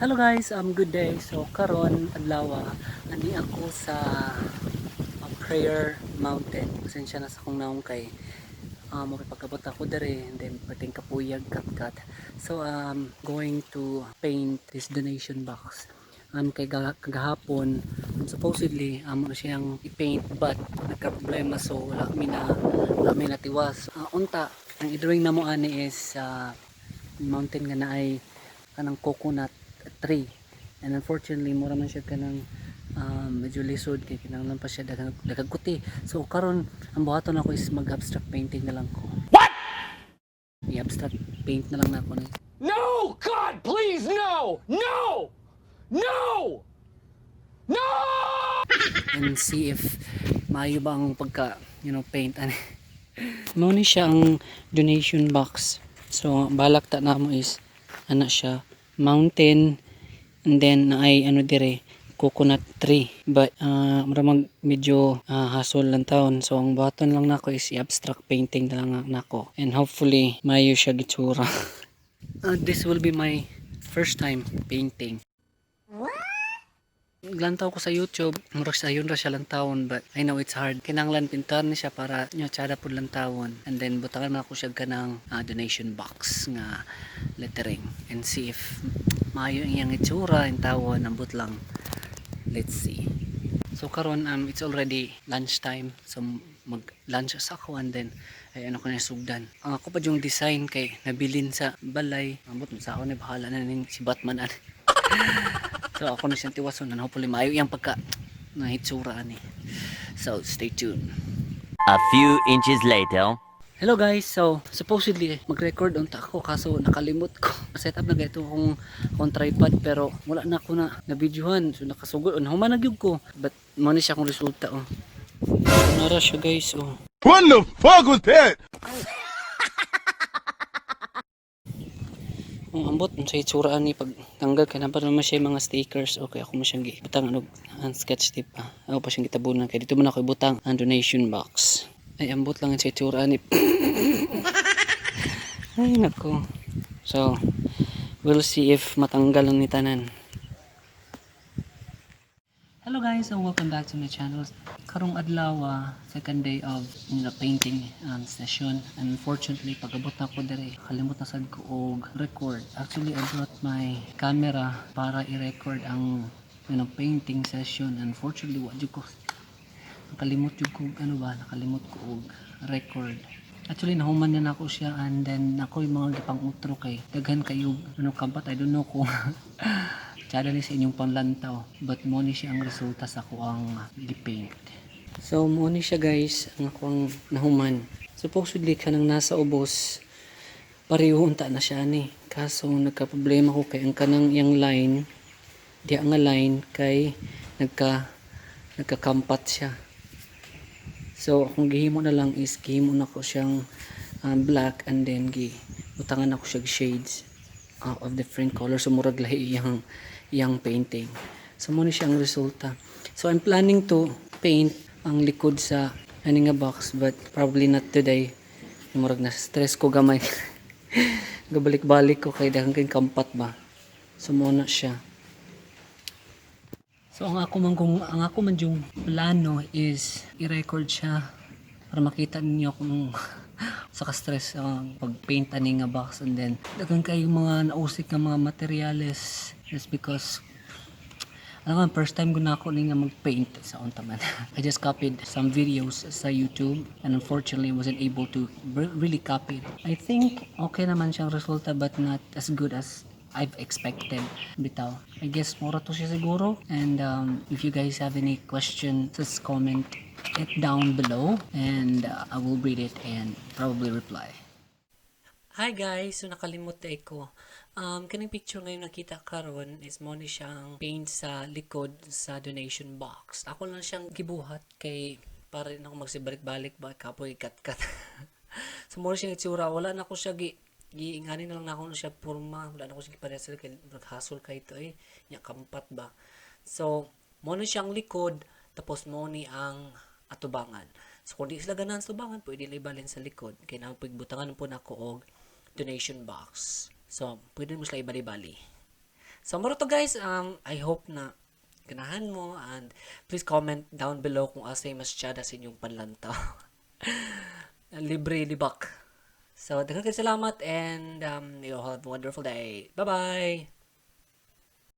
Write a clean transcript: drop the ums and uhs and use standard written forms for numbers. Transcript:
Hello guys, good day. So karon adlaw, ani ako sa Prayer Mountain. Pasensya na sa akong naong kay pagkabot ako dere and then perting kapuyag kat-kat. So going to paint this donation box. Kay kagahapon, supposedly amo na siyang i-paint but nagka-problema, so wala mi natiwas. Unta ang i-drawing namo ani is mountain nga naay kanang coconut tree, and unfortunately mura man siya kanang medyo lisod kay kinahanglan pa siya daghang daghang kuti. So karon ang buhaton nako is mag abstract painting na lang ko. What? I-abstract paint na lang nako ni. No! God, please, no! No! No! No! And see if maayo ba ang pagka paint ani. Mao ni siya ang donation box. So balak ta namo is ana siya, mountain, and then naay ano dire, coconut tree, but mura mag medyo hassle lang taon. So ang buhaton lang nako is i-abstract painting na lang nako and hopefully maayo siya gitsura. This will be my first time painting. Lantaw ko sa YouTube, murag sayon ra siya lantawon, but I know it's hard. Kinahanglan pintar ni siya para nyo tsada pud lantawon. And then butangan man ako siya kanang donation box nga lettering and see if maayo ang iyang itsura in tawon. Ambot lang. Let's see. So karon it's already lunchtime. So mag lunch sa ako and then ay ano ko na sugdan. Ang ako pa yung design kay nabilin sa balay. Ambot sa ako ni, bahala na ning si Batman ani. So ako na siyang tiwason and hopefully maayo iyang pagka nahitsura ani. So stay tuned. A few inches later. Hello guys, so supposedly mag-record unta ako kaso nakalimot ko. Set up na gayto akong tripod pero wala na ako na na-videohan. So nakasugod, human na gyud ko. But mo ni siya akong resulta, oh. So, nara siya guys, oh. What the fuck was that? Ang ambot sa itsura ani pag tanggal kay naa pa naman siya yung mga stickers. Okay, ako mo siyang gibutang ano ang sketch tape ah. Ako pa siyang gitabunan kay dito man ako ibutang ang donation box. Ay, ambot lang sa itsura ani. Ay nako. So we'll see if matanggal ang ni tanan. Hello guys and welcome back to my channel. Karong adlaw, second day of painting session. Unfortunately, pag-abot na ako dere, kalimot na sad ko og record. Actually, I brought my camera para i-record ang painting session. Unfortunately, wa jud ko, nakalimot jud ko ano ba, nakalimot ko og record. Actually, nahuman na nako siya and then ako yung mga gipang utro kay daghan kayo ano kampat. I don't know kung tsada ni sa inyong panlantaw, but mo ni siya ang resulta sa akoang gi-paint. So mo ni siya guys ang akong nahuman. Supposedly kanang nasa ubos pareho unta na siya ni, kaso nagka problema ko kay ang kanang iyang line diya nga line kay nagkakampat siya. So akong gihimo na lang is gihimo na ko siyang black and then gi butangan ako siya shades of different colors, so murag lahi iyang iyang painting. So mo ni siya ang resulta. So I'm planning to paint ang likod sa ani nga box, but probably not today. Murag na stress ko gamay, gabalik-balik ko kay daghan kay kampat ba. So mo na siya. So ang ako man yung plano is i-record siya para makita ninyo kung sa ka-stress ang pag-paint ani nga box and then daghan kay mga nausik nga mga materyales just because ano nga, first time ko na ako ni nga mag-paint sa unta man. I just copied some videos sa YouTube and unfortunately wasn't able to really copy it. I think okay naman siyang resulta but not as good as I've expected. Bitaw. I guess mura to siya siguro. And if you guys have any question, just comment it down below and I will read it and probably reply. Hi guys! So nakalimot ko. Kaning picture ngayon nakita karon is mo ni siyang paint sa likod sa donation box. Ako lang siyang gibuhat kay para rin ako magsibalik-balik ba, kapoy kat-kat. So mo ni siyang itsura. Wala na ko siya gi giingani na lang na ako na siya porma. Wala na ko siya giparehas kay hassle kay ito eh. Nya kampat ba. So mo ni siyang likod, tapos mo ni ang atubangan. So kung di sila ganahan sa tubangan, pwede nila ibalhin sa likod. Kay na butangan po nako og donation box. So, pwede mo sila ibali-bali. So mao to, guys, I hope na ganahan mo and please comment down below kung asa'y mas tsada sa inyong panlantaw. Libre libak. So, daghang salamat and you all have a wonderful day. Bye-bye!